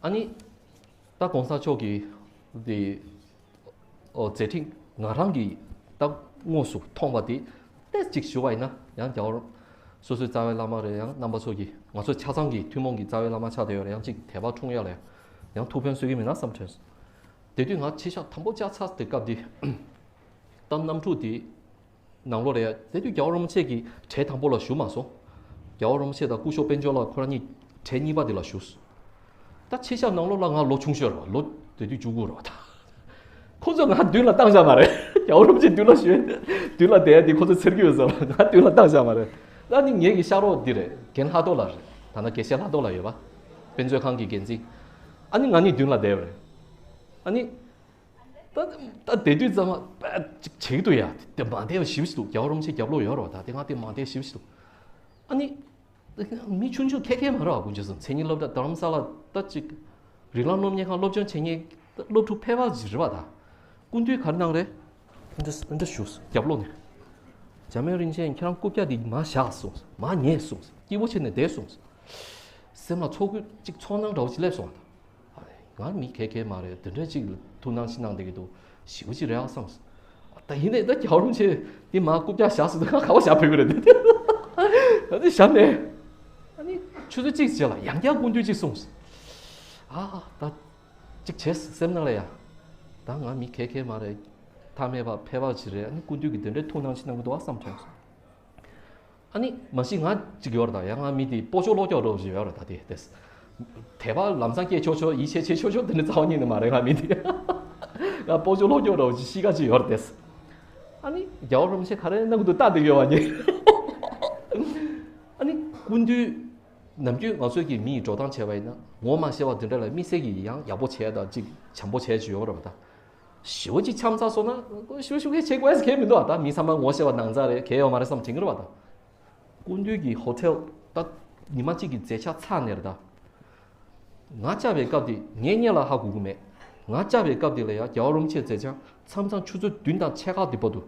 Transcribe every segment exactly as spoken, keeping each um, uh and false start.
ཨ་ནི་ད་གོང་ས་མཆོག་གི་དེ་ཨོ་མཛད་འཕྲིན་ང་རང་གི་ད་དངོས་སུ་མཐོང་བ་དེ་ཏོག་ཙམ་ཞུ་བ་ཡིན་ན། ཡང་རྒྱལ་བ་སོ་སོའི་རྩ་བའི་བླ་མ་རེད། ཡང་རྣམ་པ་ཚོ་གི་ང་ཚོ་ཆ་ཚང་གི་ཐུན་མོང་གི་རྩ་བའི་བླ་མ་ཆགས་བསྡད་ཡོད་རེད། ཡང་ཅིག་དད་པ་འཁྲུངས་ཡ་ལ་ཡང་ཐུགས་ཕན་གསོས་ཀྱི་མིན་ན་བསམ་དྲན་སོང་། དེ་དུས་ང་ཆེ་ཤག་དང་པོ་བཅར་ཚར་དེ་སྐབས་དེ། ད་གནམ་གྲུ་དེ་ནང་ལོགས་ལ་ཡ། དེ་དུས་རྒྱལ་བ་རིན་པོ་ཆེ་གི་གྲས་དང་པོ་ལ་བཞུགས་མ་སོང་། རྒྱལ་བ་རིན་པོ་ཆེ་དང་སྐུ་ཞབས་དཔལ་འབྱོར་ལགས་ཁོ་རང་གཉིས་གྲས་གཉིས་པ་དེ་ལ་བཞུགས། ད་ཆེ་ཤག་ནང་ལོགས་ལ་ང་ལོ་ཆུང་ཤོས་རེད་བ། ལོ་དེ་དུས་བཅུ་དགུ་རེད་བ། ད་ཁོ་ཚོ་ང་མདུན་ལ་བཏང་བཞག་མ་རེད། རྒྱལ་བ་རིན་པོ་ཆེ་མདུན་ལ་བཞུགས། མདུན་ལ་བསྡད་ཡ་དེ་ཁོ་ཚོ་འཚེར་གྱི་ཡོད་ཟེར་བ། ང་མདུན་ལ་བཏང་བཞག་མ་རེད། ཨ་ནི་ངེད་ཀྱི་ཤག་རོགས་འདི་རེད། རྒན་ལྷག་རྡོར་ལགས་རེད། ད་ལྟ་དགེ་བཤེས་ལྷག་རྡོར་ལགས་ཡོད་པ། དཔེ་མཛོད་ཁང་གི་འགན་འཛིན། ཨ་ནི་ང་གཉིས་མདུན་ལ་བསྡད་པ་རེད། ཨ་ནི། ད་ད་དེ་དུས་ཙམ་པ་ཅིག་བྱེད་ཀྱི་འདུག་ཡ། དེ་མ་བསྡད་པ་ཞེ་པོ་ཞིག་འདུག་རྒྱལ་བ་རིན་པོ་ཆེ་རྒྱབ་ལོགས་ཡོད་རེད་བ། ད་དེ་སྔ་དེ་མ་བསྡད་ཞེ་པོ་ཞིག་འདུག་ཨ་ནི། མི་ཆུང་ཆུང་ཁེར་ཁེར་མ་རེད་བ། དཀོན་མཆོག་གསུམ། མཚན་ཉིད་སློབ་གྲྭ་རྡ་རམ་ས་ལ་ད་ཅིག་རིགས་ལམ་སློབ་གཉེར་ཁང་སློབ་སྦྱོང་བྱེད་མཁན་སློབ་ཕྲུག་ཕལ་པ་ཅིག་རེད་བ། ད་སྐུ་མདུན་ག་རེ་གནང་རེད། འདི་འདི་ཞུ་རྒྱབ་ལོགས་ནས། འཇམ་དབྱངས་རིན་ཆེན་ཁྱེད་རང་རྐུབ་བཀྱག་འདི་མར་བཞག་གསུངས། མར་ཉལ་གསུངས། སྐྱིད་པོ་བྱས་ནས་བསྡད་གསུངས། སེམས་ལ་ཚོར་གི་ཅིག་ཚོར་སྣང་འདྲ་བོ་ཅིག་སླེབས་སོང་། ང་མི་ཁེར་ཁེར་མ་རེད། དེ་འདྲ་ཅིག་ལ་ཐུགས་སྣང་ཞིག་གནང་བསྡད་ཀྱི་འདུག་ཞེ་པོ་ཅིག་རེད་ཨ་བསམ། ད་ཡིན་ནའི་ད་རྒྱལ་བ་རིན་པོ་ཆེ་འདི་མར་རྐུབ་བཀྱག་བཞག་ཟེར་དུས་ང་ག་པར་བཞག་ཕེབས་ཀྱི་རེད། ད་འདི་བཞག་ནས་ཨ་ནི་ཆུ་ཚོད་གཅིག་རྗེས་ལ་ཡང་བསྐྱར་སྐུ་མདུན་ཅིག་གསུངས། ཨ་ད་ཅིག་བྱས་སེམས་ནང་ལ་ཡ། ད་ང་མི་ཁེར་ཁེར་མ་རེད། ཐ་མལ་པ་ཕལ་པ་ཅིག་རེད། ཨ་ནི་སྐུ་མདུན་གྱིས་དེ་འདྲའི་ཐུགས་སྣང་ཞིག་གནང་གི་འདུག་ཨ་བསམ་དྲན་སོང་། ཨ་ནི་མ་གཞི་ང་གཅིག་ཡོད་རེད། ད་ཡང་ང་མི་དེ་སྤོ་ཆོག་ལོག་ཀྱོག་འདྲ་བོ་ཞིག་ཡོད་རེད། ད་དེ་དེ་དད་པ་ལམ་སང་སྐྱེ་ཆོག་ཆོག་ཡིད་ཆེས་བྱེད་ཆོག་ཆོག་དེ་འདྲ་རྩ་བ་ཉིད་ནས་མ་རེད། ང་མི་དེ་ང་སྤོ་ཆོག་ལོག་ཀྱོག་འདྲ་བོ་ཞིག་གཤིས་ཀ་ཅིག་ཡོད་རེད་དེ། ཨ་ནི་རྒྱལ་བ་རིན་པོ་ཆེ་ག་རེ་གནང་གི་འདུག་ལྟ་བསྡད་ཡོད་པ་ཉིད། ཨ་ནི་སྐུ་མདུན་ནམ་རྒྱུན་ང་ཚོའི་གི་མི་ཡི་འགྲོ་སྟངས་བྱས་པ་ཡིན་ན་ངོ་མ་ཤེས་པ་དེ་འདྲ་ལ་དམིགས་བསལ་གྱི་ཡང་ཡག་པོ་བྱས་དང་ཅིག་བྱམས་པོ་བྱས་ཅིག་ཡོད་རེད་པ། ད་ཞེ་པོ་ཅིག་འཆམ་ཚར་སོང་ན་ཞེ་པོ་ཞེ་པོ་ཁས་བྱེད་དགོས་ཟེར་མཁན་མི་འདུག་ཨ། ད་མི་ཚང་མ་ངོ་ཤེས་པ་ནང་ཚང་རེད། གལ་ཡོད་མ་རེད་བསམ་དྲན་གྱི་རེད་པ། ད་སྐུ་མདུན་གྱི་ཧོ་ཊེལ་ད་ཉི་མ་གཅིག་གི་མཛད་འཆར་ཚར་ནས་རེད། ད་ང་བཅར་བའི་སྐབས་དེ་ངས་སྔོན་ལ་ཧ་གོ་གི་མེད། ང་བཅར་བའི་སྐབས་དེ་ལ་ཡ་རྒྱལ་བ་རིན་པོ་ཆེའི་མཛད་འཆར་མཚམས་མཚམས་ཆུ་ཚོད་བདུན་དང་ཕྱེད་ཀ་དེ་བར་དུ།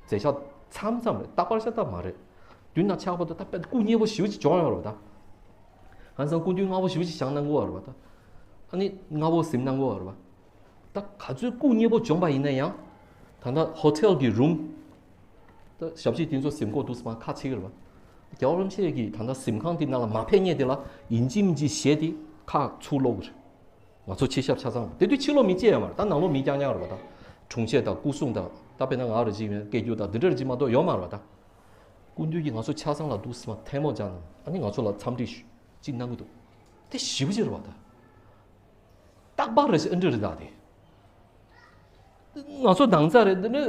མཛད་འཆར་མཚམས་མཚམས་རེད། རྟག་པར་ཤ་སྟག་མ་རེད། བདུན་དང་ཕྱེད་ཀ་བར་དུ་ད་དཔེ་སྐུ་མཉེལ་པོ་ཞེ་པོ་ཅིག་སྦྱོང་ཡོད་རེད་པ། ད་ང་ཚང་སྐུ་མདུན་སྔ་པོ་ཞེ་པོ་ཅིག་བཞེངས་གནང་གི་ཡོད་རེད་པ། ད་ཨ་ནི་སྔ་པོ་གཟིམ་གནང་གི་ཡོད་རེད་པ། ད་ག་ཚོད་སྐུ་མཉེལ་པོ་བྱུང་པ་ཡིན་ན་ཡང་། ད་ལྟ་ཧོ་ཊེལ་གྱི་རུམ། ད་ཞབས་ཕྱི་དེ་ཚོ་གཟིམ་གོ་འདུག་སེ་མར་ཁ་ཕྱེ་གི་རེད་པ། རྒྱལ་བ་རིན་པོ་ཆེ་གི་ད་ལྟ་གཟིམ་ཁང་དེ་ནང་ལ་མ་ཕེབས་མཁན་དེ་ལ་ཡིན་གཅིག་མིན་གཅིག་ཞེད་དེ་ཁ་ཚུར་སློག་གི་རེད། ང་ཚོ་ཕྱི་ཞབས་ཆ་ཚང་དེ་དུས་ཕྱི་ལོགས་མི་སྐྱེལ་ཡོད་མ་རེད། ད་ནང་ལོགས་མི་རྐྱང་རྐྱང་རེད་པ། ད་དྲུང་ཆེ་དང་སྐུ་སྲུང་དང་ད་དཔེར་ན་ང་རེ་གཅིག་ཡིན་སྐད་སྒྱུར་དང་འདི་འདྲ་རེ་གཅིག་མ་གཏོགས་ཡོད་མ་རེད་པ། ད་སྐུ་མདུན་གྱིས་ང་ཚོ་ཆ་ཚང་ལ་འདུག་སེ་མར་ཐལ་མོ་སྦྱར་གནང་། ཨ་ནི་ང་ཚོ་ལ་འཚམས་འདྲི་ཞུ་ཅིག་གནང་གི་འདུག་དེ་ཞེ་པོ་ཅིག་རེད་པ། ད་རྟག་པར་རེ་ཞིག་ཨ་འདྲ་རེད། ད་དེ་ང་ཚོ་ནང་ཚང་རེད། འདི་ནི་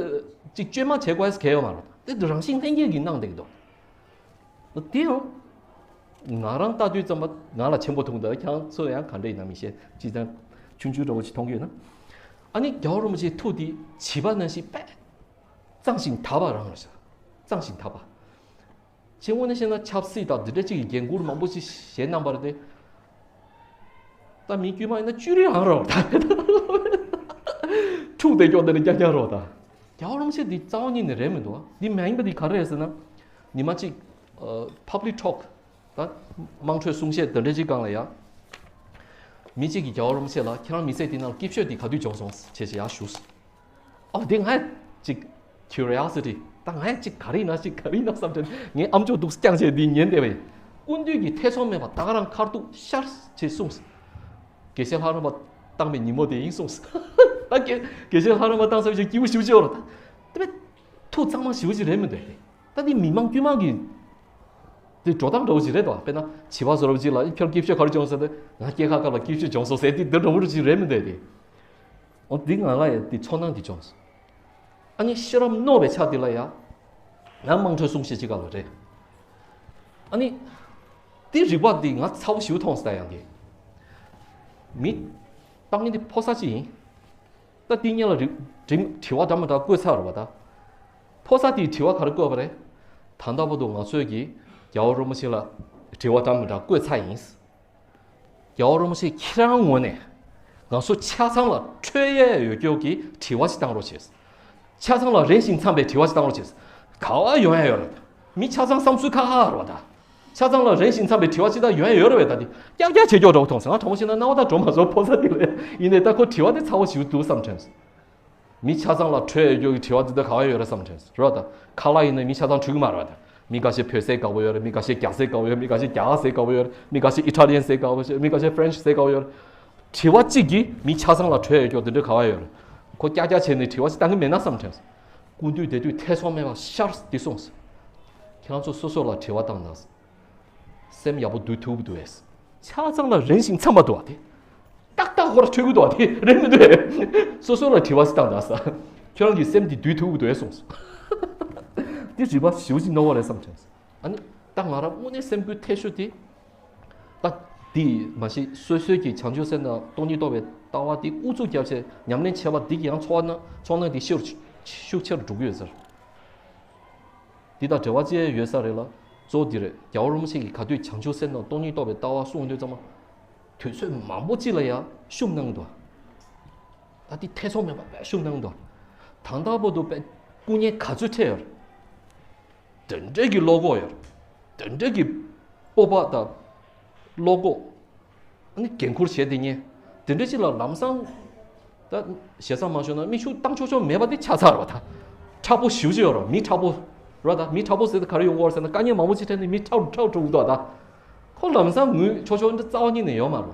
ཅིག་བཅོས་མ་བྱེད་དགོས་གལ་ཡོད་མ་རེད། དེ་རང་བཞིན་ལྷན་སྐྱེས་ཀྱིས་གནང་བསྡད་ཀྱི་འདུག་དེ་ཡང་ང་རང་ལྟ་དུས་ཙམ་པ་ང་ལ་ཆེན་པོ་མཐོང་། ད་ཁྱེད་རང་ཚོ་ཡང་ག་འདྲ་ཡིན་ན་མི་ཤེས། ཅི་ཙམ་ཆུང་ཆུང་འདྲ་བོ་ཅིག་མཐོང་གི་ཡོད་ན། ཨ་ནི་རྒྱལ་བ་རིན་པོ་ཆེའི་ཐུགས་དེ་བྱིས་པ་ནང་བཞིན་དཔེ་གཙང་ཞིང་དག་པ་རང་རེད་ཤག་གཙང་ཞིང་དག་པ། སྤྱི་དངོས་ནས་བཤད་ན་ཆབ་སྲིད་དང་འདི་འདྲ་ཅིག་གི་འགན་འཁུར་མང་པོ་ཅིག་བཞེས་གནང་བ་རེད་དེ། ད་མི་དཀྱུས་མ་ཡིན་ན་ཅུ་རི་ཨང་རོ་ད། འཁྲུག་བསྡད་ཀྱོག་དེ་ནི་རྐྱང་རྐྱང་རོ་ད། རྒྱལ་བ་རིན་པོ་ཆེ་འདི་རྩ་བ་ཉིད་ནས་རེད་མི་འདུག་འདི་མ་ཡིན་པ་འདི་ག་རེ་རེད་ཟེར་ན། ཉི་མ་གཅིག་ཨ་public talk ད་དམངས་ཁྲོད་གསུང་བཤད་དེ་འདྲ་ཅིག་སྒང་ལ་ཡ། མི་གཅིག་གིས་རྒྱལ་བ་རིན་པོ་ཆེ་ལ་ཁྱེད་རང་མི་ཚེ་འདི་ནང་ལ་སྐྱིད་ཤོས་འདི་ག་དུས་བྱུང་སོང་ཞེས་ཡར་ཞུས། ཨོ་དེ་ང་ཅིག་curiosity ད་ང་ཅིག་ག་རེ་ཡིན་ན་ཅིག་ག་རེ་ཡིན་ན་བསམ་དྲན། ངའི་ཨམ་ཅོག་འདུག་སེ་བརྐྱངས་བྱས་འདི་ཉན་བསྡད་པ་ཡིན། སྐུ་མདུན་གྱིས་ཐེ་ཚོམ་མེད་པར་ད་ག་རང་ཁ་ཐུག་ཤར་བྱས་གསུངས། དགེ་བཤེས་ལྷ་རམས་པ་བཏང་བའི་ཉིན་མོ་དེ་ཡིན་གསུངས། ད་དགེ་དགེ་བཤེས་ལྷ་རམས་པ་བཏང་ས་བྱས་སྐྱིད་པོ་ཞེ་པོ་ཅིག་ཡོད་རེད། ད་དེ་བས་ཐུགས་གཙང་མ་ཞེ་པོ་ཅིག་རེད་མི་འདུག་ད་འདི་མི་མང་དཀྱུས་མ་གི་དེ་འགྲོ་སྟངས་འདྲ་བོ་ཅིག་རེད་དོ། དཔེར་ན་བྱིས་པ་བཟོ་འདྲ་བོ་ཅིག་ལ་ཨི་ཁྱོད་སྐྱིད་ཤོས་ག་རེ་བྱུང་ཟེར་ཏེ་ང་སྐྱེས་ཁ་ཁ་ལ་སྐྱིད་ཤོས་བྱུང་སོང་ཟེར་དེ་འདི་འདྲ་བོ་ཅིག་རེད་མི་འདུག་དེ། འོ་འདི་ང་ལ་ཡང་དེ་ཚོར་སྣང་དེ་བྱུང་སོང་། ཨ་ནི་ཤེས་རབ་རྣོ་བའི་ཆ་དེ་ལ་ཡང་ང་དམངས་ཁྲོད་གསུང་བཤད་ཅིག་ག་ལ་རེད། ཨ་ནི་དེ་རིག་པ་དེ་ང་ཚ་བོ་ཞིག་མཐོང་སོང་། ད་ཡང་དེ་མི་ལྟ་མཁན་དེ་ཕོ་གསར་ཅིག་ཡིན། ད་དེ་སྔོན་ལ་རི་རི་དྲི་བ་འདྲ་མི་འདྲ་བཀོད་ཚར་བ་ད། ཕོ་གསར་དེས་དྲི་བ་ག་རེ་བཀོད་པ་རེད། ད་ལྟ་བར་དུ་ང་ཚོས་ཀྱིས་རྒྱལ་བ་རིན་པོ་ཆེ་ལ་དྲི་བ་འདྲ་མི་འདྲ་བཀོད་ཚར་ཡིན། རྒྱལ་བ་རིན་པོ་ཆེ་ཁྱེད་རང་ངོས་ནས་ང་ཚོ་ཆ་ཚང་ལ་འཕྲོད་ཡས་ཡོད་རྒྱུ་གི་དྲི་བ་ཞིག་བཏང་རོགས་བྱེད། ཆ་ཚང་ལ་རན་ཞིང་འཚམ་པའི་དྲི་བ་ཞིག་བཏང་རོགས་བྱེད། ག་བ་ཡོང་ཡས་ཡོད་རེད། མི་ཆ་ཚང་བསམ་ཚུལ་ཁ་ཁ་རེད་བ་ད། ཆ་ཚང་ལ་རན་ཞིང་འཚམ་པའི་དྲི་བ་ཅི་ལྟར་ཡོང་ཡ་ཡོད་རེད་པས། ད་དེ་ཀྱག་ཀྱག་བྱེད་ཀྱོག་འགྲོ་མཐོང་སོང་། ང་དྲང་པོ་བཤད་ན་རྣ་བ་ད་འགྲོ་མ་སོང་། ཕོ་གསར་དེ་ལ་ཡིན་ནའི་ད་ཁོ་དྲི་བ་དེ་ཚ་བོ་ཞིག་འདུག་བསམ་དྲན་སོང་། མི་ཆ་ཚང་ལ་འཕྲོད་ཡོད་ཀྱི་དྲི་བ་འདི་ལྟ་ག་བ་ཡོད་རེད་བསམ་དྲན་སོང་། རེད་པ། ད་ཁ་ལག་ཡིན་ན་མི་ཆ་ཚང་འཕྲོད་ཀྱི་མ་རེད་པ། ད་མི་འགའ་ཤས་བོད་ཟས་དགའ་པོ་ཡོད་རེད། མི་འགའ་ཤས་རྒྱ་ཟས་དགའ་པོ་ཡོད་རེད། མི་འགའ་ཤས་རྒྱ་གར་ཟས་དགའ་པོ་ཡོད་རེད། མི་འགའ་ཤས་ཨི་ཊ་ལི་ཡན་ཟས་དགའ་པོ་ཡོད་རེད། མི་འགའ་ཤས་ཕ་རན་སི་ཟས་དགའ་པོ་ཡོད་རེད། དྲི་བ་གཅིག་གིས་མི་ཆ་ཚང་ལ་འཕྲོད་ཡོད་ཀྱོག་དེ་འདྲ་ག་བ་ཡོད་རེད། ཁོ་ཀྱག་ཀྱག་བྱས་ནས་དྲི་བ་ཞིག་བཏང་གི་མེད་ན་བསམ་དྲན་སོང་། སྐུ་མདུན་དེ་དུས་ཐེ་ཚོམ་མེད་པར་ཤར་འདི་གསུངས་སོང་། ཁྱེད་རང་ཚོ་སོ་སོ་ལ་དྲི་བ་བཏང་དང་། སེམས་ཡག་པོ་འདུལ་ཐུབ་འདུག་གས། ཆ་ཚང་ལ་རན་ཞིང་འཚམ་པ་འདུག་པ་དེ། ཏག་ཏག་ཧོར་འཕྲོད་ཀྱི་འདུག་པ་དེ་རན་མི་འདུག་གས། སོ་སོ་ལ་དྲི་བ་ཞིག་བཏང་དང་ས། ཁྱོད་རང་གི་སེམས་འདི་འདུལ་ཐུབ་འདུག་གས་གསུངས་སོང་། འདི་རིག་པ་ཞེ་པོ་ཅིག་རྣོ་བ་རེད་བསམ་དྲན་སོང་། ཨ་ནི་ད་ང་རང་དངོས་གནས་སེམས་འགུལ་ཐེབས་ཤོས་དེ། ད་འདི་མ་གཞི་སོ་སོའི་གི་བྱང་ཆུབ་སེམས་དང་སྟོང་ཉིད་རྟོགས་པའི་ལྟ་བ་འདི་ཨུ་ཚུགས་རྒྱབ་བྱས་ཉམས་ལེན་བྱས་པ་འདི་གི་ཡང་ཚོར་སྣང་ཚོར་སྣང་འདི་ཤུགས་ཤུགས་ཆེ་རུ་འགྲོ་གི་ཡོད་ཟེར། འདི་དང་འབྲེལ་བ་ཅི་ཡོད་ས་རེད་ལ། གཙོ་བོ་འདི་རེད། རྒྱལ་བ་རིན་པོ་ཆེ་གིས་ག་དུས་བྱང་ཆུབ་སེམས་དང་སྟོང་ཉིད་རྟོགས་པའི་ལྟ་བ་གསུངས་དུས་ཙམ་པ། དུས་ཚོད་མང་པོ་ཅིག་ལ་ཡང་ཤུབ་གནང་གི་འདུག་ད་འདི་ཐེ་ཚོམ་མེད་པ་དཔེ་ཤུབ་གནང་གི་འདུག་ད་ལྟ་བར་དུ་དཔེ་སྐུ་ངལ་ག་ཚོད་འཕྲད་ཡོད་རེད། དེ་འདྲའི་གི་བློ་ཁོག་ཡོད་རེད། དེ་འདྲའི་གི་སྤོབས་པ་དང་བློ་ཁོག་ཨ་ནི་འགན་ཁུར་བཞེས་དེ་ཉན། དེ་འདྲ་ཅིག་ལ་ལམ་སང་། ད་ཞེ་ས་མ་ཤོར་ན་མིག་ཆུ་བཏང་ཆོག་ཆོག་མེད་པ་དེ་ཆགས་ཚར་བ་ད། མཁྲེགས་པོ་ཞེ་པོ་ཅིག་ཡོད་རེད། མི་མཁྲེགས་པོ་རེད་ད། མི་མཁྲེགས་པོ་ཟེར་ཏེ་ག་རེ་ཡོང་གི་ཡོད་རེད་ཟེར་ན། དཀའ་ངལ་མང་པོ་ཅིག་འཕྲད་ནས་མི་མཁྲེགས་མཁྲེགས་འགྲོ་གི་འདུག་ད། ཁོ་ལམ་སང་ངུས་ཆོག་ཆོག་འདི་རྩ་བ་ཉིད་ནས་ཡོད་མ་རེད།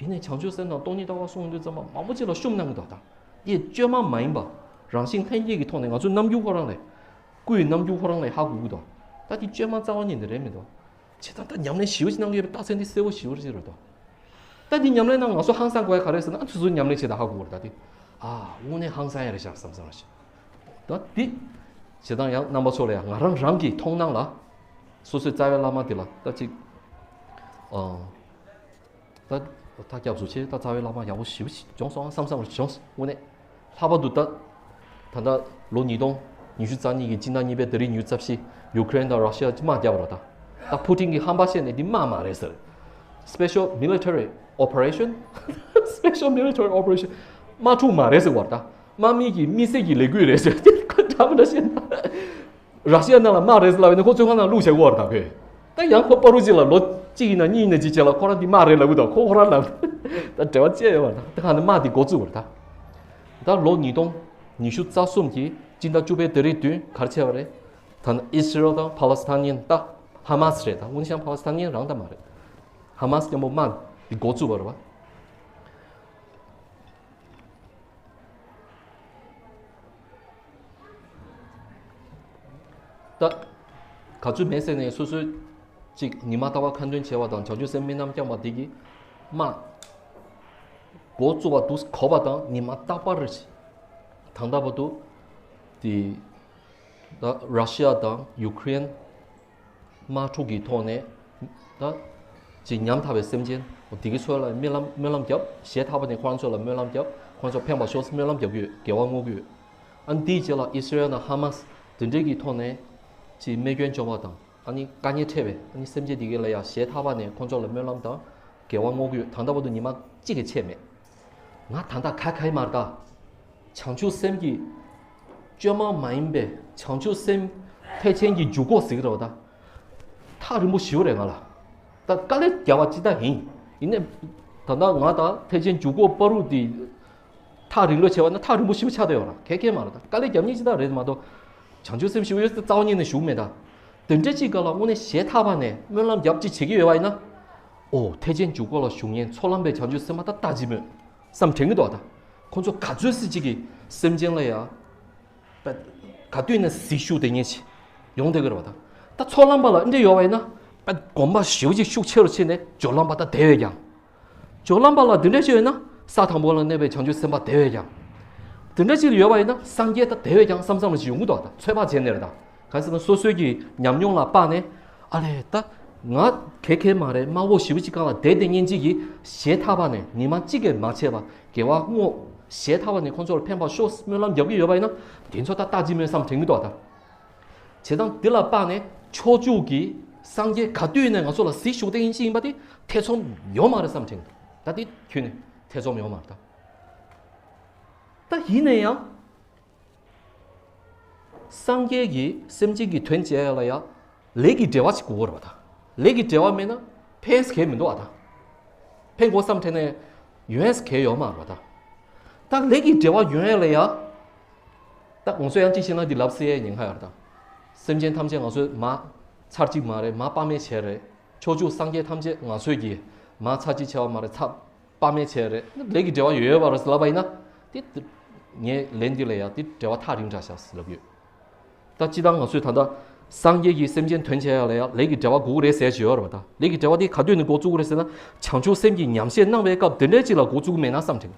ཡིན་ནའི་བྱང་ཆུབ་སེམས་དང་སྟོང་ཉིད་ལྟ་བ་གསུངས་དུས་ཙམ་པ་མང་པོ་ཅིག་ལ་ཤུབ་གནང་གི་འདུག་ད། ཡེ་བཅོས་མ་མ་ཡིན་པ། རང་བཞིན་ལྷན་སྐྱེས་ཀྱི་ཐོག་ནས་ང་ཚོའི་རྣམ་འགྱུར་ཁོ་རང་ལས། སྐུ་ཡི་རྣམ་འགྱུར་ཁོ་རང་ལས་ཧ་གོ་གི་འདུག་ད་འདི་བཅོས་མ་རྩ་བ་ཉིད་ནས་རེད་མི་འདུག་བྱས་ཙང་ད་ཉམས་ལེན་ཞེ་པོ་ཅིག་གནང་གི་ཡོད་པའི་རྟགས་མཚན་འདི་གསལ་པོ་ཞེ་པོ་ཅིག་རེད་འདུག་ད་འདི་ཉམས་ལེན་གནང་ང་ཚོ་ཧང་སང་དགོས་ཡ་ག་རེ་ཟེར་ན། ཨ་ཚོ་ཚོ་ཉམས་ལེན་བྱེད་ད་ཧ་གོ་གི་རེད། ད་འདི་ཨ་དངོས་གནས་ཧང་སང་ཡ་རེད་ཤག་བསམ་བསམ་རེད་ཤག་ད་འདི་བྱས་ཙང་ཡང་རྣམ་པ་ཚོ་ལ་ཡང་ང་རང་རང་གི་མཐོང་སྣང་ལ། སོ་སོའི་རྩ་བའི་བླ་མ་དེ་ལ་ད་ཅིག་ཨ། ད་ད་སྐྱབས་སུ་མཆི། ད་རྩ་བའི་བླ་མ་ཡག་པོ་ཞེ་པོ་ཅིག་བྱུང་སོང་བསམ་བསམ་བྱུང་སོང་། དངོས་གནས་ལྷག་པར་དུ་ད་ད་ལྟ་ལོ་ཉིས་སྟོང་ཉི་ཤུ་རྩ་གཉིས་ཀྱི་སྤྱི་ཟླ་གཉིས་པའི་ཟླ་རིག་ཉི་ཤུ་རྩ་བཞི། ཡུ་ཀེ་རེན་དང་ར་ཤི་ཡ་དམག་བརྒྱབ་པ་རེད་ད། ད་ཕུ་ཏིན་གྱིས་ཧམ་པ་བཤད་ནས་འདི་དམག་མ་རེད་ཟེར། Special Military Operation Special Military Operation དམག་འཁྲུག་མ་རེད་ཟེར་བ་རེད་ད། དམག་མི་གི་དམིགས་བསལ་གྱི་ལས་འགུལ་རེད་ཟེར། དེ་ཁོ་འདྲ་མི་འདྲ་བཤད་ན། ར་ཤི་ཡ་ནང་ལ་དམག་རེད་ཟེར་ལབ་ཡིན་ན་ཁོ་བཙོན་ཁང་ནང་བླུགས་བྱེད་དགོས་པ་རེད་ད་ཁོས། ད་ཡང་ཁོ་པ་རུ་གཅིག་ལ་ལོ་གཅིག་ཡིན་ན་གཉིས་ཡིན་ན་གཅིག་བྱས་ལ་ཁོ་རང་འདི་དམག་རེད་ལབ་གི་འདུག་ཁོ་ཁོ་རང་ལབ། ད་འབྲེལ་བ་བཅད་ཡོད་པ་རེད་ད། ད་ག་ནས་དམག་འདི་འགོ་བཙུགས་པ་རེད་ད། ད་ལོ་ཉིས་སྟོང་ཉི་ཤུ་རྩ་གསུམ་གྱི་སྤྱི་ཟླ་བཅུ་པའི་ཟླ་རིག་བདུན་ག་རེ་བྱས་པ་རེད། ད་ནི་ཨི་སི་རེལ་དང་ཕ་ལེ་སི་ཐན་ཡན། ད་ཧ་མ་སི་རེད་ད། དངོས་གནས་ཕ་ལེ་སི་ཐན་ཡན་རང་ད་མ་རེད། ཧ་མ་སི་མཉམ་པོ་དམག་འདི་འགོ་བཙུགས་པ་རེད་པ། ད་ག་ཚོད་མེད་ཟེར་ནས་སོ་སོའི་ཅིག་ཉི་མ་རྟག་པར་ཁ་འདོན་བྱས་པ་དང་བྱང་ཆུབ་སེམས་དམིགས་རྣམ་བསྐྱངས་པ་དེ་གིས་དམག་འགོ་བཙུགས་པ་འདུག་གོ་བ་དང་ཉི་མ་རྟག་པར་རེ་བཞིན་ད་ལྟ་བར་དུ་དེ་ད་ར་ཤི་ཡ་དང་ཡུ་ཀེ་རེན་དམག་འཁྲུག་གི་ཐོག་ནས་ད་ཅིག་ཉམ་ཐག་པའི་སེམས་ཅན་དེ་གའི་ཚོ་ལ་སྨོན་ལམ་སྨོན་ལམ་བརྒྱབ། ཞེད་ཐག་པ་ནས་ཁོ་རང་ཚོ་ལ་སྨོན་ལམ་བརྒྱབ། ཁོ་རང་ཚོ་ཕན་པ་ཤོག་སྨོན་ལམ་རྒྱབ་ཀྱི་ཡོད། དགེ་བ་བསྔོ་གི་ཡོད། ཨ་ནི་དེའི་རྗེས་ལ་ཨི་སི་རེལ་དང་ཧ་མ་སི་དེ་འདྲའི་གི་ཐོག་ནས་ཅིག་རྨས་སྐྱོན་བྱུང་བ་དང་ཨ་ནི་དཀའ་ངལ་འཕྲད་པའི་ཨ་ནི་སེམས་ཅན་དེ་གའི་ལ་ཡང་ཞེད་ཐག་པ་ནས་ཁོང་ཚོ་ལ་སྨོན་ལམ་དང་དགེ་བ་བསྔོ་གི་ཡོད། ད་ལྟ་བར་དུ་ཉི་མ་གཅིག་ཀྱང་ཆད་མེད། ང་ད་ལྟ་ག་ག་ཡི་མར་ད། བྱང་ཆུབ་སེམས་ཀྱི་བཅོས་མ་མ་ཡིན་པའི་བྱང་ཆུབ་སེམས་ཐེག་ཆེན་གྱི་འཇུག་སྒོ་ཟེར་གི་རེད་བ་ད། ཐག་རིང་པོ་ཞེ་པོ་རེད་ང་ལ། ད་དཀའ་ལས་བརྒྱབ་པ་ཅི་ལྟར་ཡིན། ཡིན་ནའི་ད་ལྟ་ང་ད་ཐེག་ཆེན་འཇུག་སྒོ་བར་དུ་དེ་ཐག་རིང་ལོས་བྱས་པ་ན་ཐག་རིང་པོ་ཞེ་པོ་ཆགས་བསྡད་ཡོད་ར། གལ་གལ་མ་རེད། ད་དཀའ་ལས་བརྒྱབ་མཁན་ཅི་ལྟར་རེད་མ་གཏོགས། བྱང་ཆུབ་སེམས་ཞེ་པོ་ཡོད་ཚེ་རྩ་བ་ཉིད་ནས་ཞུགས་མེད་ད། དེ་འདྲ་ཅིག་སྐབས་ལ་དངོས་གནས་ཞེད་ཐག་པ་ནས་སྨོན་ལམ་རྒྱབ་ཅིག་བྱེད་ཀྱི་ཡོད་པ་ཡིན་ན། ཨོ་ཐེག་ཆེན་འཇུག་སྒོ་ལ་ཞུགས་མཁན་ཚོགས་ལམ་པའི་བྱང་ཆུབ་སེམས་དཔའ་ད་ལྟ་ཅི་སྨོས། བསམ་དྲན་གྱི་འདུག་ད། ཁོང་ཚོ་ག་ཚོད་སྲིད་ཅིག་གིས་སེམས་ཅན་ལ་ཡ། པ། ག་དུས་ནས་གཟིགས་ཤུགས་དེ་ངེས་ཆེ། ཡོང་བསྡད་ཀྱི་རེད་བ་ད། ད་ཚོགས་ལམ་པ་ལ་འདི་འདྲ་ཡོད་པ་ཡིན་ན། པ། གོམ་པ་ཞེ་པོ་ཅིག་ཤུགས་ཆེ་རུ་ཕྱིན་ནས་སྦྱོར་ལམ་པ་ད་དེ་བས་ཀྱང་། སྦྱོར་ལམ་པ་ལ་འདི་འདྲ་ཞིག་ཡོད་ན་ས་དང་པོ་ལ་གནས་པའི་བྱང་ཆུབ་སེམས་དཔའ་དེ་བས་ཀྱང་། འདི་འདྲ་ཞིག་ཡོད་པ་ཡིན་ན་སངས་རྒྱས་ད་དེ་བས་ཀྱང་བསམ་བསམ་ཞིག་ཡོང་གི་འདུག་ད། ཚོད་དཔག་བྱས་ནས་རེད་ད། གང་ཟེར་ན་སོ་སོའི་གི་ཉམས་མྱོང་ལ་དཔག་ནས། ཨ་ལས་ད། ང་ག་གེ་མ་རེད། དམའ་བོ་ཞེ་པོ་ཅིག་སྒང་ལ་བསྡད་བསྡད་མཁན་ཅིག་གིས་ཞེད་ཐག་པ་ནས་ཉི་མ་གཅིག་གིས་མ་ཆད་པ་དགེ་བ་བསྔོ། ཞེད་ཐག་པ་ནས་ཁོང་ཚོར་ཕན་པ་ཤོག་སྨོན་ལམ་རྒྱག་གི་ཡོད་པ་ཡིན་ན་དེ་ཚོ་ད་ལྟ་ཅི་སྨོས་བསམ་དྲན་གྱི་འདུག་ད། བྱེད་སྟངས་འདི་ལ་དཔག་ནས་ཕྱོགས་བཅུ་གི་སངས་རྒྱས་ག་དུས་ནས་ང་ཚོ་ལ་གཟིགས་ཞུགས་བསྡད་མཁན་ཅིག་ཡིན་པ་དེ་ཐེ་ཚོམ་ཡོད་མ་རེད་བསམ་དྲན་གྱི་འདུག་ད་དེ་ཁྱོན་ནས་ཐེ་ཚོམ་ཡོད་མ་རེད་ད། ད་ཡིན་ན་ཡང་། སངས་རྒྱས་ཀྱིས་སེམས་ཅན་གྱི་དོན་བྱེད་ཡ་ལ་ཡ་ལས་ཀྱི་འབྲེལ་བ་ཞིག་དགོས་པ་རེད་པ་ད། ལས་ཀྱི་འབྲེལ་བ་མེད་ན་ཕན་གྱི་མི་འདུག་བ་ད། ཕན་དགོས་བསམ་དྲན་ནས་ཡོང་ཡས་གལ་ཡོད་མ་རེད་བ་ད། ད་ལས་ཀྱི་འབྲེལ་བ་ཡོང་ཡས་ལ་ཡ། ད་ང་ཚོས་ཡང་གཅིག་བཤད་ན་འདི་ལབ་སྲིད་ཡས་ཉེན་ཁ་ཡོད་རེད་ད། སེམས་ཅན་ཐམས་ཅད་ང་ཚོས་མ་ཚར་གཅིག་མ་རེད། མ་དཔག་མེད་བྱས་རེད། ཕྱོགས་བཅུ་སངས་རྒྱས་ཐམས་ཅད་ང་ཚོས་ཀྱིས་མ་ཚར་གཅིག་བྱས་པ་མ་རེད། ཚར་དཔག་མེད་བྱས་རེད། ལས་ཀྱི་འབྲེལ་བ་ཡོད་ཡོད་པ་རེད་ཟེར་ལབ་པ་ཡིན་ན། དེ་ངས་ལན་འདི་ལ་ཡ་དེ་འབྲེལ་བ་ཐག་རིང་དྲགས་ཤག་ཟེར་ལབ་ཡོད། ད་སྤྱིར་བཏང་ང་ཚོས་ད་ལྟ་སངས་རྒྱས་ཀྱིས་སེམས་ཅན་དོན་བྱེད་ཡ་ལ་ཡ་ལས་ཀྱི་འབྲེལ་བ་དགོས་ཀྱི་རེད་ཟེར་གྱི་ཡོད་རེད་བ་ད། ལས་ཀྱི་འབྲེལ་བ་དེ་ག་དུས་ནས་འགོ་བཙུགས་ཀྱི་རེད་ཟེར་ན། བྱང་ཆུབ་སེམས་ཀྱི་ཉམས་བཞེས་གནང་བའི་སྐབས་དེ་འདྲའི་ཅིག་ལ་འགོ་བཙུགས་ཀྱི་མེད་ན་བསམ་དྲན།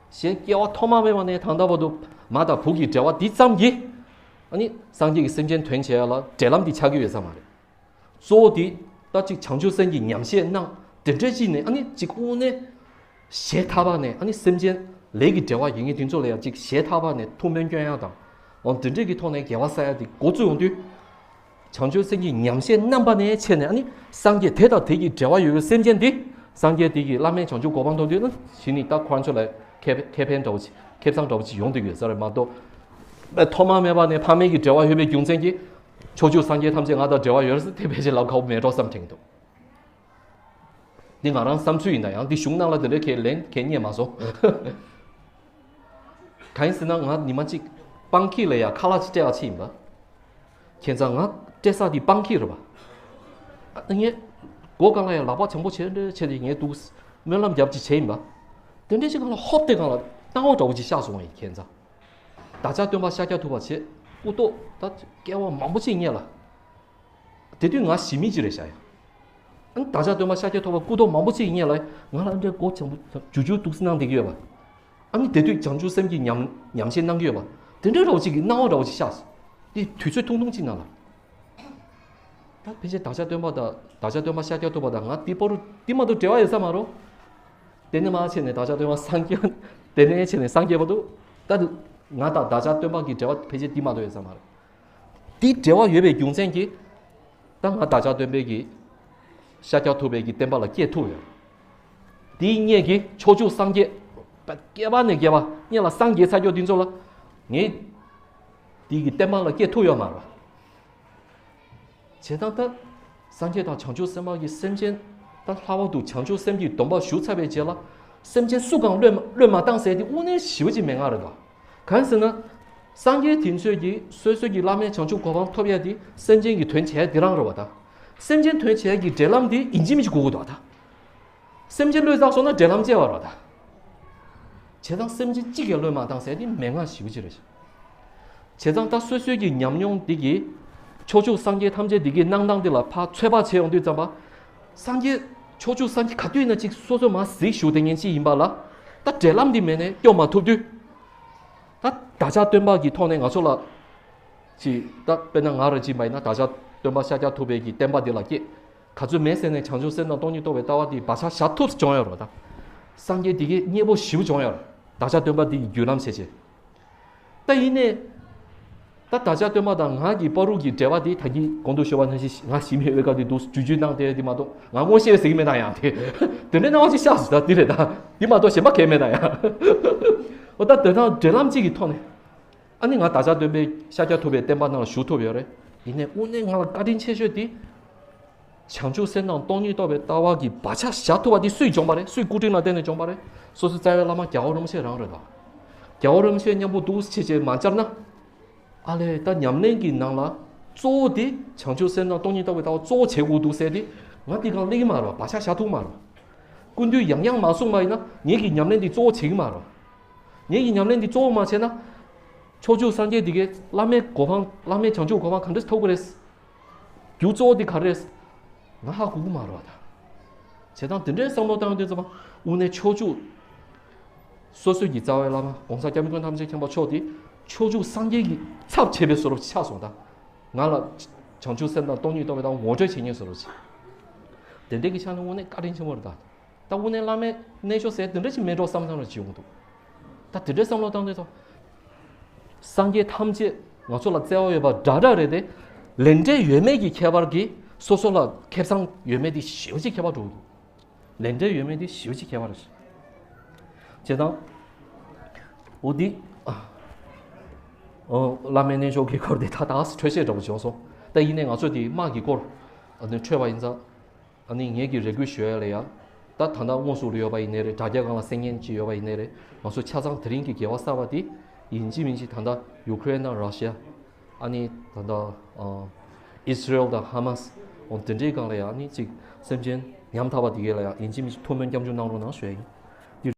གཞན་སྐྱེ་བ་ཐོག་མ་མེད་པ་ནས་ད་ལྟ་བར་དུ་མ་དང་བུ་གི་འབྲེལ་བ་འདི་ཙམ་གྱིས་ཨ་ནི་སངས་རྒྱས་ཀྱིས་སེམས་ཅན་དོན་བྱེད་ཡ་ལ་འབྲེལ་ལམ་འདི་ཆགས་ཀྱི་ཡོད་ས་མ་རེད། གཙོ་བོ་དེ་ད་ཅིག་བྱང་ཆུབ་སེམས་ཀྱི་ཉམས་བཞེས་གནང་དེ་འདྲ་ཅིག་ནས་ཨ་ནི་ཅིག་དངོས་གནས་ཞེ་ཐག་པ་ནས་ཨ་ནི་སེམས་ཅན་ལས་ཀྱི་འབྲེལ་བ་ཡིན་མཁན་དེ་ཚོ་ལ་ཡང་ཅིག་ཞེ་ཐག་པ་ནས་ཐུགས་སྨོན་སྐྱོན་ཡ་དང་། འོ་དེ་འདྲ་གི་ཐོག་ནས་དགེ་བ་བསགས་ཡ་དེ་འགོ་བཙུགས་ཡོང་དུས། བྱང་ཆུབ་སེམས་ཀྱི་ཉམས་བཞེས་རྣམ་པ་ནས་བྱས་ནས་ཨ་ནི་སངས་རྒྱས་དེ་དང་དེ་གི་འབྲེལ་བ་ཡོད་པའི་སེམས་ཅན་དེ་སངས་རྒྱས་དེ་གི་བླ་མེད་བྱང་ཆུབ་གོ་འཕང་ཐོབ་དུས་ན་གཞི་ནས་ད་ཁོ་རང་ཚོ་ལ་ཁེ་ཁེ་ཕན་འདྲ་བོ་ཅིག་ཁེ་བཟང་འདྲ་བོ་ཅིག་ཡོང་བསྡད་ཡོད་ས་རེད་མ་གཏོགས། ཐོག་མ་མེད་པ་ནས་ཕ་མེས་ཀྱི་འབྲེལ་བ་ཡོད་པའི་རྒྱུ་མཚན་གྱིས་ཕྱོགས་བཅུའི་སངས་རྒྱས་ཐམས་ཅད་ང་དང་འབྲེལ་བ་ཡོད་རེད་ཟེར་དེ་ཕལ་ཆེར་ལབ་ཁག་པོ་མེད་འགྲོ་བསམ་དྲན་གྱི་འདུག་འདི་ང་རང་བསམ་ཚུལ་ཡིན་ད། ཡང་འདི་གཞུང་ནང་ལ་འདི་འདྲ་གས་ལན་གས་རྙེད་མ་སོང་། གང་ཡིན་ཟེར་ན་ང་ཉི་མ་གཅིག་སྤང་ཁྱི་ལ་ཡ་ཁ་ལག་ཅིག་སྤྲད་པ་ཅིག་ཡིན་པ། ཁྱེད་ཚང་ང་སྤྲད་ས་དེ་སྤང་ཁྱི་རེད་པ། ཨ་ངས་སྒོ་སྒང་ལ་ཡ་ལག་པ་བྱང་པོ་བྱས་འདྲ་བྱས་ཏེ་ངས་འདུག་སྨོན་ལམ་རྒྱབ་ཅིག་བྱས་ཡིན་པ། དེ་འདྲ་ཞིག་སྒང་ལ་ཧོབ་དེ་སྒང་ལ་སྣང་བ་འདྲ་བོ་ཅིག་ཤར་སོང་བ་ཡིན་ཁྱེད་ཚང་། བདག་ཅག་སྟོན་པ་ཤཱཀྱ་ཐུབ་པ་བྱས་སྐུ་ཐོག་ད་སྐྱེ་བ་མང་པོ་ཅིག་སྔོན་ལ། དེ་དུས་ང་ཞི་མི་ཅིག་རེད་ཤག་ཡ། ཨ་ནི་བདག་ཅག་སྟོན་པ་ཤཱཀྱ་ཐུབ་པ་སྐུ་ཐོག་མང་པོ་ཅིག་སྔོན་ལ་ང་ལ་འདྲ་སྒོ་བྱང་པོ་ཇུ་ཇུ་འདུག་སེ་གནང་བསྡད་ཀྱི་ཡོད་པ། ཨ་ནི་དེ་དུས་བྱང་ཆུབ་སེམས་ཀྱི་ཉམས་ཉམས་བཞེས་གནང་གི་ཡོད་པ། དེ་འདྲ་འདྲ་བོ་ཅིག་གི་སྣང་བ་འདྲ་བོ་ཅིག་ཤར་སོང་། དེ་དུས་ཚོད་ཐུང་ཐུང་ཅིག་ནང་ལ། ད་ཕལ་ཆེར་བདག་ཅག་སྟོན་པ་དང་བདག་ཅག་སྟོན་པ་ཤཱཀྱ་ཐུབ་པ་དང་ང་དེ་བར་དུ་དེ་མ་གཏོགས་འབྲེལ་བ་ཡོད་ས་མ་རེད། དེ་ནས་མར་བྱས་ནས་བདག་ཅག་སྟོན་པ་སངས་རྒྱས། དེ་ནས་བྱས་ནས་སངས་རྒྱས་བར་དུ། ད་ང་དང་བདག་ཅག་སྟོན་པ་གི་འབྲེལ་བ་ཕལ་ཆེར་དེ་མ་གཏོགས་ཡོད་ས་མ་རེད། དེ་འབྲེལ་བ་ཡོད་པའི་རྒྱུ་མཚན་གྱིས། ད་ང་བདག་ཅག་སྟོན་པའི་གི། ཤཱཀྱ་ཐུབ་པའི་གི་བསྟན་པ་ལ་སྐྱེས་ཐུབ་ཡོད། དེའི་སྔོན་གྱི་ཕྱོགས་བཅུ་སངས་རྒྱས། བསྐལ་པ་ནས་བསྐལ་པ་སྔོན་ལ་སངས་རྒྱས་ཚར་ཀྱོག་དེ་ཚོ་ལ། ངས། དེ་གི་བསྟན་པ་ལ་སྐྱེས་ཐུབ་ཡོད་མ་རེད། བྱས་ཙང་ད། སངས་རྒྱས་དང་བྱང་ཆུབ་སེམས་དཔའ་གི་སེམས་ཅན། ད་ལྷག་པར་དུ་བྱང་ཆུབ་སེམས་ཀྱི་སྡོམ་པ་ཞུ་ཚར་བའི་རྗེས་ལ། སེམས་ཅན་སུ་གང་བློས་མ་བློས་མ་བཏང་ཟེར་དེ་དངོས་གནས་ཞེ་པོ་ཅིག་མན་ངག་རེད་ད། གང་ཟེར་ན། སངས་རྒྱས་དེ་ཚོས་ཀྱིས་སོ་སོའི་གི་བླ་མེད་བྱང་ཆུབ་གོ་འཕང་ཐོབ་ཡ་དེ་སེམས་ཅན་གྱི་དོན་བྱས་དེ་རང་རེད་བ་ད། སེམས་ཅན་དོན་བྱས་ཀྱི་འབྲེལ་ལམ་དེ་ཡིན་གཅིག་མིན་གཅིག་དགོས་ཀྱི་འདུག་བ་ད། སེམས་ཅན་བློས་བཏང་སོང་ན་འབྲེལ་ལམ་བཅད་པ་རེད་བ་ད། བྱས་ཙང་སེམས་ཅན་གཅིག་ཀྱང་བློས་མ་བཏང་ཟེར་དེ་མན་ངག་ཞེ་པོ་ཅིག་རེད། བྱས་ཙང་ད་སོ་སོའི་གི་ཉམས་མྱོང་འདི་གིས། ཕྱོགས་བཅུ་སངས་རྒྱས་ཐམས་ཅད་འདི་གི་གནང་སྟངས་འདི་ལ་ཕར་ཚོད་དཔག་བྱས་ཡོང་དུས་ཙམ་པ། སངས་རྒྱས། ཕྱོགས་བཅུ་སངས་རྒྱས་ག་དུས་ཡིན་ན་གཅིག་སོ་སོ་མར་གཟིགས་བཞུགས་བསྡད་མཁན་ཅིག་ཡིན་པ་ལ། ད་འབྲེལ་ལམ་འདི་མེད་ནས་སྐྱོབ་མ་ཐུབ་དུས། ད་བདག་ཅག་སྟོན་པ་གི་ཐོག་ནས་ང་ཚོ་ལ། ཅིག་ད་དཔེར་ན་ང་རང་ཅིག་མ་ཡིན་ན་བདག་ཅག་སྟོན་པ་ཤཱཀྱ་ཐུབ་པའི་གི་བསྟན་པ་འདི་ལ་སྐྱེས། ག་ཚོད་མེད་ཟེར་ནས་བྱང་ཆུབ་སེམས་དང་སྟོང་ཉིད་རྟོགས་པའི་ལྟ་བ་འདི་བག་ཆགས་བཞག་ཐུབ་བྱུང་ཡོད་རེད་བ་ད། སངས་རྒྱས་འདི་གི་མཉེས་པོ་ཞེ་པོ་བྱུང་ཡོད་རེད། བདག་ཅག་སྟོན་པ་འདི་ཡི་བརྒྱུད་ལམ་བྱས་བྱས། ད་ཡིན་ནའི། ད་བདག་ཅག་སྟོན་པ་དང་ང་གི་བར་དུ་གི་འབྲེལ་བ་འདི་ད་གིན་གོང་དུ་ཞུས་པ་ནང་བཞིན་ང་ཞི་མི་འོས་ཀ་འདི་འདུག་ཇུས་ཇུས་གནང་སྟེ་འདི་མ་གཏོགས་ང་མངོན་ཤེས་ཟེར་གི་མེད་ན་ཡང་དེ། དེ་འདྲའི་སྣང་བ་ཅིག་ཤར་སོང་ད་འདི་རེད་ད། འདི་མ་གཏོགས་གཞན་པ་གང་ཡང་མེད་ན་ཡང་། འོ་ད་དེ་དང་འབྲེལ་ལམ་གཅིག་གི་ཐོག་ནས། ཨ་ནི་ང་བདག་ཅག་སྟོན་པའི་ཤཱཀྱ་ཐུབ་པའི་བསྟན་པ་ནང་ལ་ཞུགས་ཐུབ་ཡོད་རེད། ཡིན་ནའི་དངོས་གནས་ང་ལ་བཀའ་དྲིན་ཆེ་ཤོས་དེ། བྱང་ཆུབ་སེམས་དང་སྟོང་ཉིད་རྟོགས་པའི་ལྟ་བ་གི་བག་ཆགས་བཞག་ཐུབ་པ་དེ་སུས་བྱུང་བ་རེད། སུའི་སྐུ་དྲིན་ལ་བརྟེན་ནས་བྱུང་བ་རེད། སོ་སོའི་རྩ་བའི་བླ་མ་རྒྱལ་བ་རིན་པོ་ཆེ་རང་རེད་ད། རྒྱལ་བ་རིན་པོ་ཆེ་མཉམ་པོ་འདུག་སེ་བྱས་བྱས་མ་བཅར་ན། ཨ་ལས་ད་ཉམས་ལེན་གྱི་ནང་ལ་གཙོ་བོ་དེ་བྱང་ཆུབ་སེམས་དང་སྟོང་ཉིད་རྟོགས་པའི་ལྟ་བ་གཙོ་བོ་བྱེད་དགོས་འདུག་ཟེར་ཏེ་ང་དེ་གང་སླེབས་ཀྱི་མ་རེད་བ། བག་ཆགས་བཞག་ཐུབ་མ་རེད། ཀུན་འདུས་ཡང་ཡང་མ་གསུངས་པ་ཡིན་ན་ངེད་ཀྱི་ཉམས་ལེན་འདི་གཙོ་བོ་བྱེད་ཀྱི་མ་རེད། ངེད་ཀྱི་ཉམས་ལེན་འདི་གཙོ་བོ་མ་བྱས་ན། ཕྱོགས་བཅུ་སངས་རྒྱས་འདི་གའི་བླ་མེད་གོ་འཕང་བླ་མེད་བྱང་ཆུབ་གོ་འཕང་ག་འདྲ་ཐོབ་ཀྱི་རེད། རྒྱུ་གཙོ་བོ་འདི་ག་རེ་རེད། ང་ཧ་གོ་གི་མ་རེད་བ་ད། བྱས་ཙང་དེ་འདྲའི་བསམ་བློ་བཏང་དུས་ཙམ་པ་དངོས་གནས་ཕྱོགས་བཅུ། སོ་སོའི་གི་རྩ་བའི་བླ་མ་༸གོང་ས་༸སྐྱབས་མགོན་ཐམས་ཅད་མཁྱེན་པ་མཆོག་དེ་ཕྱོགས་བཅུ་སངས་རྒྱས་ཀྱི་ཚབ་བྱས་པའི་བཟོ་འདྲ་ཆགས་སོང་ད། ང་ལ་བྱང་ཆུབ་སེམས་དང་སྟོང་ཉིད་རྟོགས་པའི་ཐོག་ངོ་སྤྲོད་བྱེད་མཁན་བཟོ་འདྲ་ཅིག་དེ་འདྲའི་གི་ཆ་ནས་དངོས་གནས་བཀའ་དྲིན་ཆེན་པོ་རེད་ད། ད་དངོས་གནས་བླ་མའི་རྣལ་འབྱོར་ཟེར་དེ་འདྲ་ཞིག་མེད་འགྲོ་བསམ་བསམ་རེ་བྱེད་ཡོང་འདུག་ད་དེ་འདྲའི་བསམ་བློ་བཏང་དུས་ཙམ། སངས་རྒྱས་ཐམས་ཅད་ང་ཚོ་ལ་བརྩེ་བ་ཡོད་པ་འདྲ་འདྲ་རེད་དེ། ལས་འབྲས་ཡོད་མེད་ཀྱི་ཁྱད་པར་གྱིས་སོ་སོ་ལ་ཁེ་བཟང་ཡོད་མེད་དེ་ཞེ་པོ་ཅིག་ཁྱད་པར་འགྲོ་གི་འདུག་ལས་འབྲས་ཡོད་མེད་དེ་ཞེ་པོ་ཅིག་ཁྱད་པར་རེད། བྱས་ཙང་། འོ་འདི། ཨ། འོ་བླ་མའི་རྣལ་འབྱོར་གྱི་སྐོར་དེ་ད་ད་འཕྲོས་བཤད་འདྲ་པོ་བྱུང་སོང་། ད་ཡིན་ནའི་ང་ཚོ་དེ་དམག་གི་སྐོར། ཨ་ནི་འཕྲོས་པ་ཡིན་ཙང་། ཨ་ནི་ངེད་ཀྱི་རེ་སྐུལ་ཞུ་ཡ་ལ་ཡ། ད་ད་ལྟ་དངོས་སུ་ལ་ཡོད་པ་ཡིན་ནའི་རེད། དྲ་རྒྱ་སྒང་ལ་གསན་མཁན་ཅིག་ཡོད་པ་ཡིན་ནའི་རེད། ང་ཚོ་ཆ་ཚང་དེ་རིང་གི་འགལ་བ་གསར་པ་དེ་ཡིན་གཅིག་མིན་གཅིག་ད་ལྟ་ཡུ་ཀེ་རེན་དང་ར་ཤི་ཡ། ཨ་ནི་ད་ལྟ་ཨ་ཨི་སི་རེལ་དང་ཧ་མ་སི། འོ་དེ་འདྲའི་སྒང་ལ་ཡ་ཨ་ནི་ཅིག་སེམས་ཅན་ཉམ་ཐག་པ་དེ་གས་ལ་ཡ་ཡིན་གཅིག་མིན་གཅིག་ཐུགས་སྨོན་སྐྱབས་འཇུག་གནང་རོགས་གནང་ཞུ་ཡ་ཡིན།